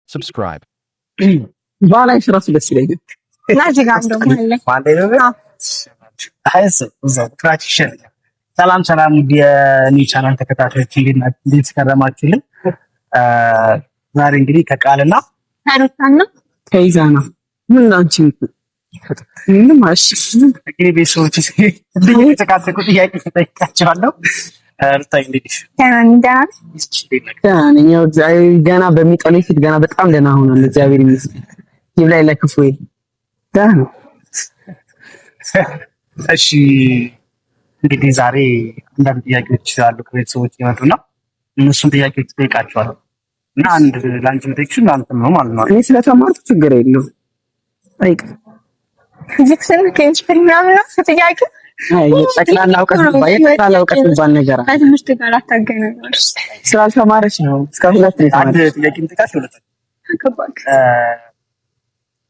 Subscribe. ባላይሽ ራሱ ደስ ይለኛል። እና እዚህ ጋር እንደውም አለ። ሰላም ሰላም፣ የኒው ቻናል ተከታታዮች እንዴት ከረማችሁልኝ? ዛሬ እንግዲህ ከቃልና ከሩታና ከይዛና ምን አንቺ ምንም አልሽ። እንግዲህ ቤተሰቦች የተቃጠቁ ጥያቄ ተጠይቃቸዋለሁ። ሩታ እንዴት ነሽ? ደህና ነኝ። ደህና ነሽ? ደህና ነኝ። ያው እግዚአብሔር ገና በሚጠሉኝ ፊት ገና በጣም ደህና ሆናለሁ። እግዚአብሔር ይመስገን። ይብላኝ ለክፉ ደህና ነው። እሺ እንግዲህ ዛሬ አንዳንድ ጥያቄዎች አሉ ከቤተሰቦች ይመጡና እነሱን ጥያቄዎች ጠይቃቸዋለሁ እና አንድ ለአንቺ የምጠይቅሽ ለአንተም ነው ማለት ነው። እኔ ስለተማርኩ ችግር የለውም። ጠይቅ። ፊዚክስ እና ኬሚስትሪ ምናምን ነው ጥያቄ። አይ የጠቅላላ እውቀት የሚባል የጠቅላላ እውቀት የሚባል ነገር አለ። ከትምህርት ጋር አታገናኝም። ስላልተማረች ነው እስከ ሁለት ነው አንድ የተማረች። ጥያቄ የምጠይቃችሁ ሁለት ከባድ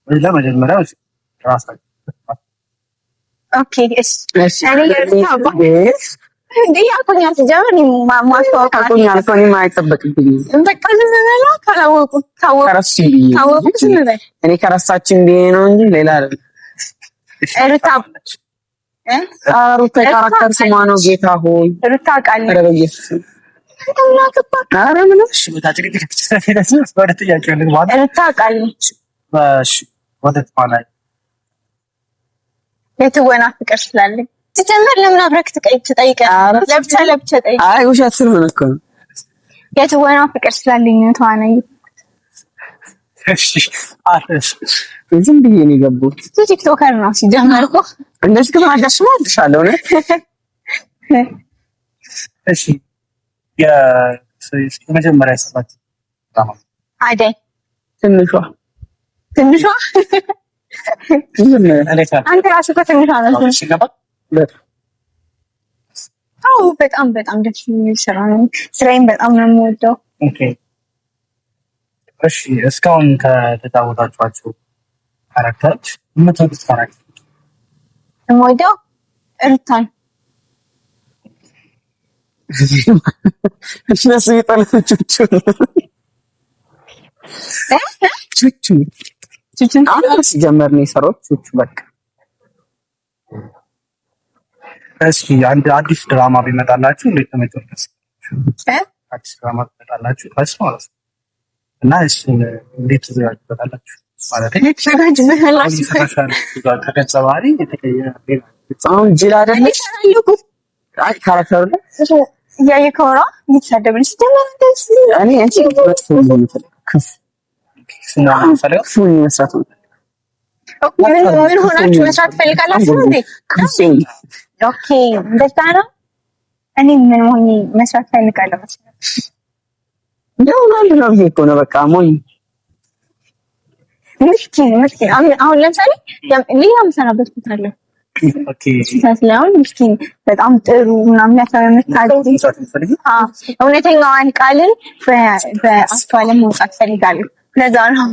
ለመጀመሪያ ራሳችሁ Okay። እሺ እሺ እኔ የሩታ አባት እንዴ ያውቁኛል። ሲጀምር እኔ ማስተዋወቅ ታውቁኛል እኮ እኔማ አይጠበቅብኝም። በቃ ዝም በላ። ካላወቁ ካወቁ ከረሱኝ ብዬ ነው ካወቁ እንጂ ዝም በል። እኔ ከረሳችን ብዬ ነው እንጂ ሌላ አይደለም። ሩታ እ ኧረ ሩታ የ character ስሟ ነው። ጌታ ሆይ ሩታ ቃል ኧረ በኢየሱስ ኧረ ምንም እሺ ወደ ጥያቄው ልግባ። ሩታ ቃል ነች። እሺ ወደ ተዋናይ የትወና ፍቅር ስላለኝ ሲጀምር ለምን አብረክ ትጠይቀህ? ለብቻ ለብቻ ጠይቅ። አይ ውሸት ስለሆነ እኮ ነው። የትወና ፍቅር ስላለኝ ነው ተዋናይ። እሺ አለሽ ዝም ብዬ ነው የገባሁት። እሱ TikToker ነው ሲጀመር እኮ። እንደዚህ ከተናገርሽማ እወድሻለሁ። እውነት እሺ የመጀመሪያ የሰራችው ድራማ አደይ ትንሿ ትንሿ ዝም እንዴት ነው? አንተ ራስህ እኮ ትንሿ ነው። ሲገባ አዎ በጣም በጣም ደስ የሚል ስራ ነው። ስራዬን በጣም ነው የምወደው። Okay እሺ እስካሁን ከተጫወታችኋቸው character ኦች የምትወዱት character? የምወደው ሩታን። እነሱ የጠሉት ቹቹ ቹቹ ቹቹን አሁን ሲጀመር ነው የሰራሁት ቹቹ በቃ እስኪ አንድ አዲስ ድራማ ቢመጣላችሁ እንዴት ነው የምትወዱት? እ? አዲስ ድራማ ቢመጣላችሁ እሱ ማለት ነው እና እሱን እንዴት ትዘጋጁበታላችሁ? ማለት ተዘጋጅበታላችሁ? ከገጸ ባህሪ የተቀየረ ሌላ ገጸ አሁን ጅል አይደለች። እሰራለሁ እኮ። አይ character ኡ ላይ እያየከው ነው እየተሳደብን ሲጀመር እንደዚህ እኔ አንቺ መጥፎ ነው የምፈልገው። ክፉ ነው የምፈልገው። ክፉ መስራት ነው። ምን ምን ሆናችሁ መስራት ትፈልጋላችሁ እንዴ? ክፉ ሰው Okay እንደዛ ነው። እኔ ምን ሆኜ መስራት ፈልጋለሁ መሰለህ? እንደው አንድ ነው ብዬ እኮ ነው በቃ ሞኝ ምስኪን ምስኪን አሁን አሁን ለምሳሌ ሌላ የምሰራበት ቦታ አለ። Okay ስለአሁን ምስኪን በጣም ጥሩ ምናምን ያሰበ የምታውቂ መስራት የምትፈልጊው? አዎ፣ እውነተኛዋን ቃልን በአስተዋለን መውጣት ፈልጋለሁ። ለዛ ነው።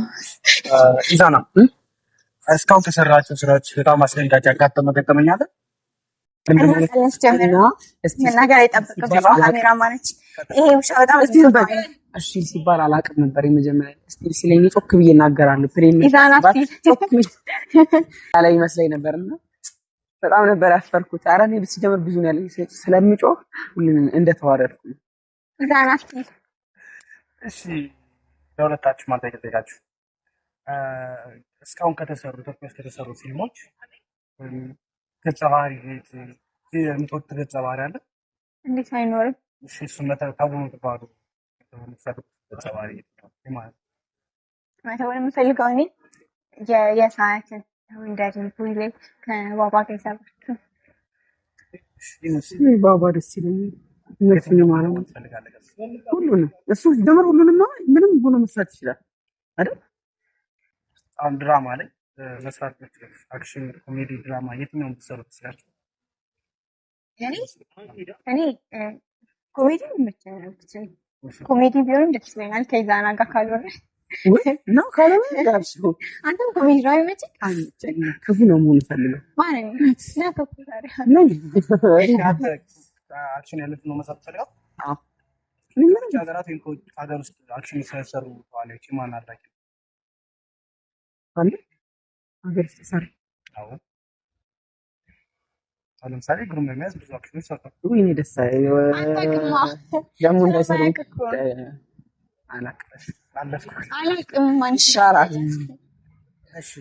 ኢዛና እስካሁን ከሰራቸው ስራዎች በጣም አስደንጋጭ ያጋጠመ ገጠመኝ አለ? ጀምር እና እስቲ መናገር አይጠበቅም። ካሜራ ማነች ይሄ ውሻ በጣም እስቲ ዝም በል እሺ ሲባል አላውቅም ነበር። የመጀመሪያ እስቲ ሲለኝ ጮክ ብዬ እናገራለሁ። plane ኢዛና ሲባል ጮክ ብዬ ያለ ይመስለኝ ነበርና በጣም ነበር ያፈርኩት። ኧረ እኔ ሲጀምር ብዙ ነው ያለኝ ስለምጮህ ሁሉንም እንደተዋረድኩ ነው። ኢዛና እሺ ለሁለታችሁ ማለት ጠይቃችሁ እስካሁን ከተሰሩ ኢትዮጵያ ውስጥ ከተሰሩ ፊልሞች ገጸ ባህሪ የምትወዱት ገጸ ባህሪ አለ? እንዴት አይኖርም? እሺ እሱን ተውኑ ትባሉ የምትፈልጉት ገጸ ባህሪ የትኛው ነው? መተወን የምፈልገው እኔ የሰዓትን እንደዚህ ላይ ከባባ ጋር የሰራችው ባባ ደስ ይለኛል። እነሱንም አለ ትፈልጋለህ? ሁሉንም እሱ ሲጀምር ሁሉንም ምንም ሆኖ መስራት ይችላል አይደል? አሁን ድራማ ላይ መስራት የምትችሉት action፣ ኮሜዲ፣ ድራማ የትኛውን ብትሰሩ ትችላላችሁ? እኔ ኮሜዲ ይመቸኛል። ኮሜዲ ቢሆንም ደስ ይለኛል ከኢዛና ጋር ካልሆነ። ወይ ነው ካልሆነ ያልሽው አንተም ኮሜዲ ነው አይመችም? አይመቸኝም። ክፉ ነው መሆን ፈልገው ማለት ነው እና ክፉ ታዲያ ምን action ያሉት ነው መስራት ፈልገው? አዎ። ምንም ሀገራት ወይም ከውጭ ሀገር ውስጥ action ስለሰሩ ተዋናዮች የማን አድናቂ ነው? አለ ሀገር ውስጥ ሰራ። አዎ፣ አሁን ለምሳሌ ግሩም ኤርሚያስ ብዙ action ኦች ሰርቷል። ውይ እኔ ደስ አታውቅማ። ደግሞ እንዳይሰሩኝ ስለማያውቅ እኮ ነው። አላውቅም። አለፍኩ። አላውቅም። ማን ይሻላል። እሺ፣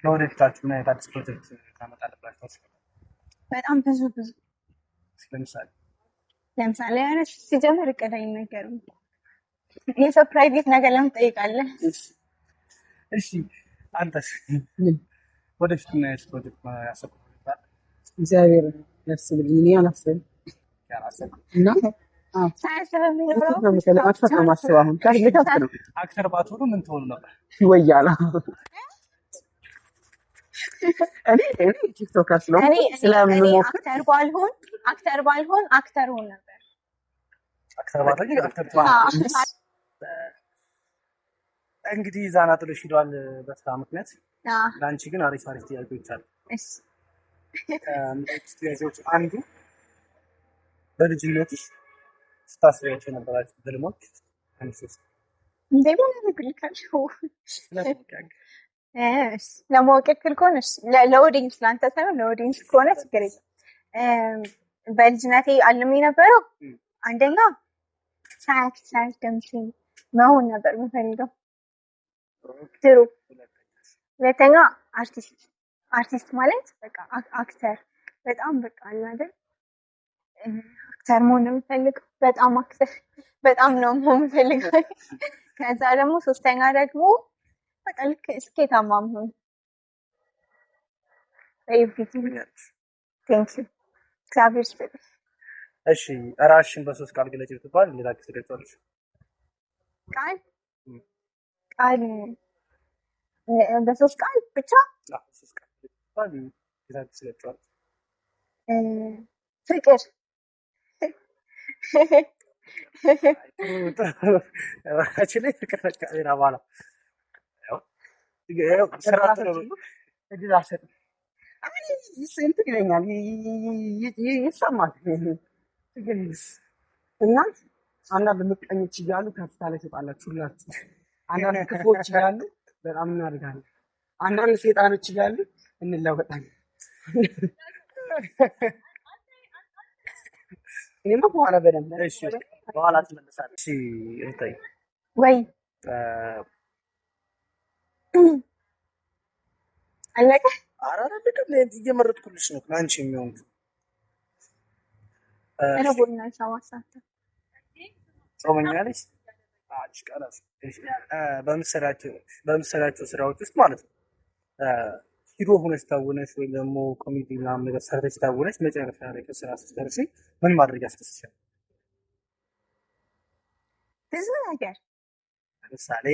ለወደፊታችሁ ምን አይነት አዲስ ፕሮጀክት ታመጣለህ ብላችሁ ታስባላችሁ? በጣም ብዙ ብዙ። ለምሳሌ? ለምሳሌ ኧረ ሲጀምር እቅድ አይነገርም። የሰው private ነገር ለምን ትጠይቃለህ? እሺ፣ አንተስ? ምን? ወደፊት ምን አይነት ፕሮጀክት ያሰብኩት ፕሮጀክት አለ? እግዚአብሔር ያስብልኝ። እኔ አላስብም። ያላሰብኩት እና አዎ ሳያስብ የሚኖረው ልከፍት ነው መሰለኝ፣ መክፈት ነው የማስበው አሁን። ልከፍት ነው። Actor ባትሆኑ ምን ትሆኑ ነበር? ወያላ እኔ TikToker ስለሆንኩ እኔ እኔ እኔ ስለምሞክር actor ባልሆን actor ሆን ነበር። Actor ባትሆኑ actor ትሆኑ ነበር። እንግዲህ ዛና ጥሎሽ ሂዷል በስራ ምክንያት። ለአንቺ ግን አሪፍ አሪፍ ጥያቄዎች አሉ። እሺ። ከምጠይቅሽ ጥያቄዎች አንዱ በልጅነትሽ ስታስቢያቸው የነበራቸው ህልሞች አንድ ሶስት። እንዴ ምን አደርግልካለሁ? ስለማወቅ ያክል። እሺ፣ ለማወቅ ያክል ከሆነ እሺ፣ ለ audience፣ ለአንተ ሳይሆን ለ audience ከሆነ ችግር የለም። በልጅነቴ አልሜ የነበረው አንደኛ ሳያት ደምሴ መሆን ነበር የምፈልገው ድሮ። ሁለተኛ አርቲስት፣ አርቲስት ማለት በቃ actor፣ በጣም በቃ አለ አይደል actor መሆን ነው የምፈልገው። በጣም actor በጣም ነው መሆን የምፈልገው። ከዛ ደግሞ ሶስተኛ ደግሞ በቃ ልክ ስኬታማ መሆን በ everything። Thank you፣ እግዚአብሔር ይስጥልኝ። እሺ፣ ራስሽን በሶስት ቃል ግለጪ ብትባል እንዴት አድርገሽ ትገልጪዋለሽ? ቃል ቃል በሶስት ቃል ብቻ? አዎ፣ በሶስት ቃል ብትባል እንዴት አድርገሽ ትገልጪዋለሽ? ፍቅር። ጥሩ ጥሩ። ራሳችን ላይ ፍቅር በቃ ሌላ በኋላ ያው ያው ስራ ጥሩ ነው። እድል አልሰጥም። አይ እንትን ይለኛል፣ ይሰማል። ችግር የለም። እና አንዳንድ ምቀኞች እያሉ ከፍታ ላይ ትወጣላችሁ ሁላችሁ። አንዳንድ ክፉዎች እያሉ በጣም እናድጋለን። አንዳንድ ሴጣኖች እያሉ እንለወጣለን። እኔማ በኋላ በደንብ እሺ፣ በኋላ ትመለሳለች። እሺ እንታይ ወይ አለቀ። ኧረ አይደለም፣ እየመረጥኩልሽ ነው ለአንቺ የሚሆን። ርቦኛል። 7 ሰዓት። ጾመኛ ነሽ? አጭ ቃላት በምሰሪያቸው ስራዎች ውስጥ ማለት ነው hero ሆነሽ ታውነሽ ወይም ደግሞ ኮሜዲ ምናምን ነገር ሰርተሽ ታውነሽ መጨረሻ ላይ ከስራ ስትደርሺ ምን ማድረግ ያስደስትሻል? ብዙ ነገር። ለምሳሌ?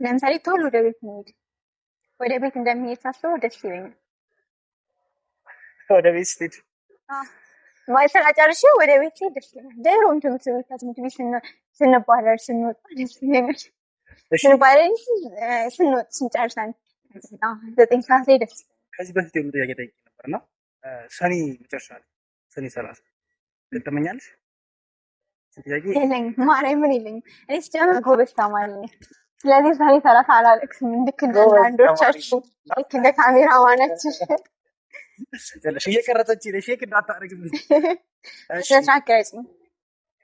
ለምሳሌ ቶሎ ወደ ቤት መሄድ፣ ወደ ቤት እንደሚሄድ ሳስበው ደስ ይለኛል። ወደ ቤት ስትሄድ? ማለት ስራ ጨርሼ ወደ ቤት ስሄድ ደስ ይለኛል። ድሮም ትምህርት ቤት ከትምህርት ቤት ስንባረር ስንወጣ ደስ ይለኛል። ስንባረር ስንወጥ ስንጨርስ 9 ሰዓት ላይ ደስ ይለኛል። ከዚህ በፊት የሆነ ጥያቄ ጠይቄ ነበር እና ሰኔ መጨረሻ ላይ ሰኔ 30 ገጠመኛለሽ? ጥያቄ የለኝም፣ ማርያምን የለኝም። እኔ ስጀምር ጎበዝ ተማሪ ነኝ። ስለዚህ ሰኔ 30 አላለቅስም። ልክ እንደ አንዳንዶቻችሁ፣ ልክ እንደ ካሜራማናችን። እየቀረጸች shake እንዳታደርግ። ስነስርዓት ነው።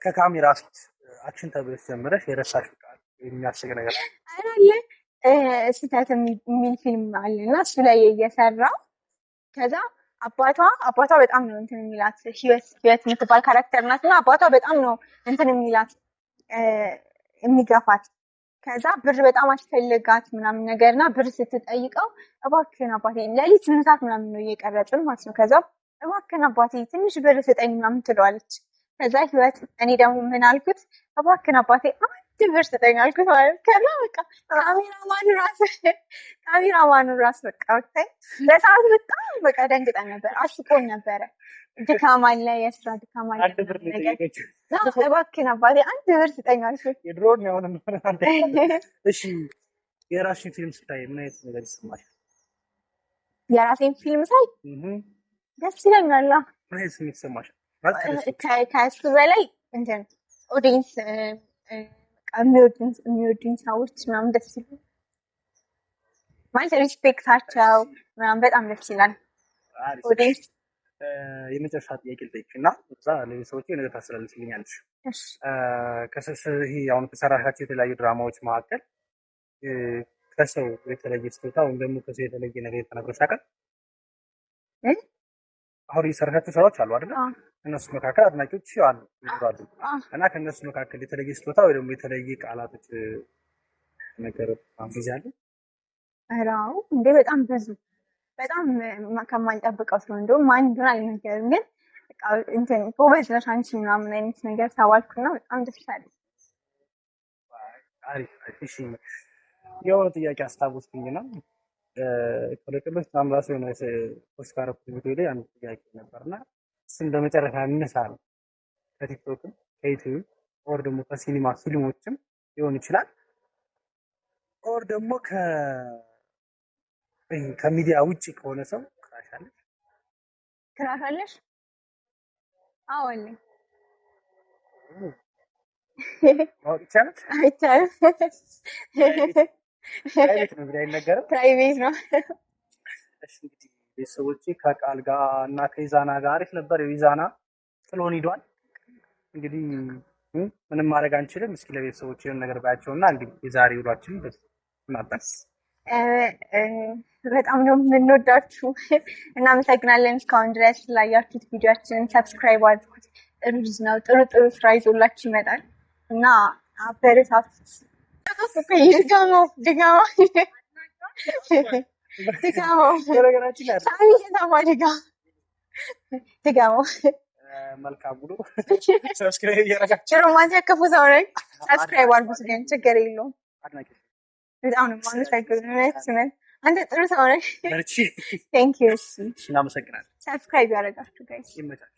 ከካሜራ ፊት action ተብለሽ ጀምረሽ የረሳሽው ቃል የሚያስቅ ነገር? አለ፣ ስህተት የሚል ፊልም አለ እና እሱ ላይ እየሰራ ከዛ አባቷ በጣም ነው እንትን የሚላት፣ ህይወት የምትባል character ናት እና አባቷ በጣም ነው እንትን የሚላት የሚገፋት። ከዛ ብር በጣም አስፈልጋት ምናምን ነገር እና ብር ስትጠይቀው እባክህን አባቴ፣ ሌሊት 8 ሰዓት ምናምን ነው እየቀረጽን ማለት ነው። ከዛ እባክህን አባቴ ትንሽ ብር ስጠኝ ምናምን ትለዋለች። ከዛ ህይወት እኔ ደግሞ ምን አልኩት፣ እባክህን አባቴ አንድ ብር ስጠኝ አልኩት ማለት ነው። ከዛ በቃ ካሜራማኑ ራሱ በቃ ብታይ በሰዓቱ በጣም በቃ ደንግጠን ነበር፣ አስቆን ነበረ። ድካም አለ፣ የስራ ድካም አለ። አንድ ብር ነው ነገር የጠየቀችው። እባክህን አባቴ አንድ ብር ስጠኝ አልኩት። የድሮውን የሆነ እሺ፣ የራስሽን ፊልም ስታይ ምን አይነት ነገር ይሰማል? የራሴን ፊልም ሳይ ደስ ይለኛል። ምን አይነት ስሜት ይሰማሻል? ማለት ከደስ ከእሱ በላይ እንትን audience የሚወዱኝ ሰዎች ምናምን ደስ ይላል ማለት respect ኣቸው ምናምን በጣም ደስ ይላል። Audience። የመጨረሻ ጥያቄ ልጠይቅሽ እና እዛ ለቤተሰቦቼ ነገር ታስተላልፍልኛለሽ። ይሄ አሁን ከሰራሻቸው የተለያዩ ድራማዎች መካከል ከሰው የተለየ ስጦታ ወይም ደግሞ ከሰው የተለየ ነገር የተናገረሽ ያውቃል? አሁን የሰራሻቸው ስራዎች አሉ አይደል? እነሱ መካከል አድናቂዎች አሉ ይኖራሉ እና ከእነሱ መካከል የተለየ ስጦታ ወይ ደግሞ የተለየ ቃላቶች ነገር ጊዜ አለ? ኧረ አዎ እንዴ፣ በጣም ብዙ፣ በጣም ከማልጠብቀው ሰው፣ እንደውም ማን እንደሆነ አልነገርም፣ ግን በቃ እንትን ጎበዝ ነሽ አንቺ ምናምን አይነት ነገር ተባልኩና በጣም ደስ አለኝ። አሪፍ። እሺ፣ የሆነ ጥያቄ አስታወስኩኝና ከለቅሎች ምናምን ራሱ የሆነ post ካደረኩት ቪዲዮ ላይ አንድ ጥያቄ ነበርና እሱን በመጨረሻ እንነሳ ነው። ከቲክቶክም ከዩቲዩብ or ደግሞ ከሲኒማ ፊልሞችም ሊሆን ይችላል or ደግሞ ከሚዲያ ውጭ ከሆነ ሰው crush አለሽ? Crush አለሽ? አዎ አለኝ። ማወቅ ይቻላል? አይቻልም። Private ነው እንግዲህ፣ አይነገርም። Private ነው። እሺ፣ እንግዲህ ቤተሰቦቼ ከቃል ጋር እና ከኢዛና ጋር አሪፍ ነበር። ኢዛና ጥሎን ሂዷል። እንግዲህ ምንም ማድረግ አንችልም። እስኪ ለቤተሰቦች የሆነ ነገር ባያቸው እና እንግዲህ የዛሬ ውሏችን እናጠናቅቅ። በጣም ነው የምንወዳችሁ። እናመሰግናለን እስካሁን ድረስ ስላያችሁት። ቪዲዮችንን subscribe አድርጉት። ጥሩ ልጅ ነው። ጥሩ ጥሩ ስራ ይዞላችሁ ይመጣል እና አበረታቱት። ድጋማው ድጋማው ድጋማው። በነገራችን ላይ ሳሚ እየሰማ ድጋማው። መልካም ውሎ። Subscribe እያደረጋችሁ ጥሩ ማንተ ክፉ ሰው ነኝ። Subscribe አድርጉት ግን ችግር የለውም። አድናቂ በጣም ነው የማመሰግነው። እውነት እውነት አንተ ጥሩ ሰው ነህ። በርቺ። Thank you። እናመሰግናለን። Subscribe ያደረጋችሁ guys ይመቻችሁ።